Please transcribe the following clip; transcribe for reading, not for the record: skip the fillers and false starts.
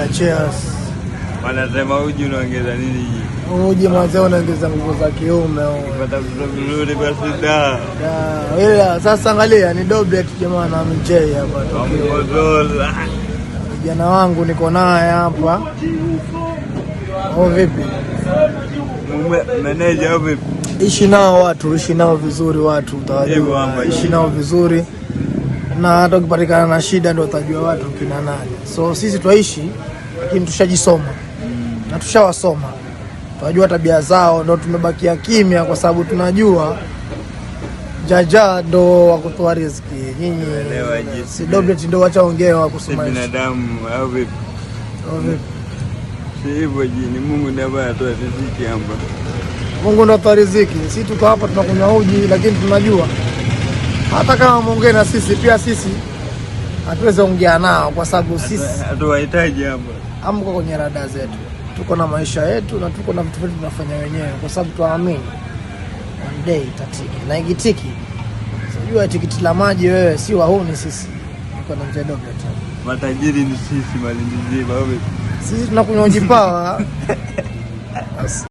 la cheers. Wanasema uji unaongeza nini? Uji mwanzo unaongeza nguvu za kiume. Ukipata mtoto mzuri basi da. Da, ila sasa angalia ni Doblet jamaa na MJ hapa Tokyo. Wamozola. Kijana wangu niko naye hapa. Au vipi? Meneja au vipi? Ishi nao watu, ishi nao vizuri watu, Hivyo utawajua. hapa. Ishi nao vizuri na hata ukipatikana na shida ndio utajua watu kina nani. So sisi twaishi, lakini tushajisoma na tushawasoma, tunajua tabia zao, ndo tumebakia kimya kwa sababu tunajua jaja ndo wa kutoa riziki. Nyinyi Elewa jinsi. Si Doblet ndo wacha ongea wa Si kusoma. binadamu au vipi? Au vipi? Si hivyo jini, Mungu ndiye ambaye anatoa riziki hapa. Mungu ndo atoa riziki. Sisi tuko hapa tunakunywa uji, lakini tunajua hata kama muongee na sisi pia, sisi hatuwezi ongea nao kwa sababu sisi Hatuwahitaji hapa. Hamko kwenye rada zetu. Tuko na maisha yetu na tuko na vitu vyetu tunafanya wenyewe, kwa sababu tunaamini one day itatiki, na ikitiki, sijua tikiti la maji wewe, si wahuni sisi. Tuko na mzee Doblet. Matajiri ni sisi, Malindi nzima au vipi? Sisi tunakunywa uji power. Basi.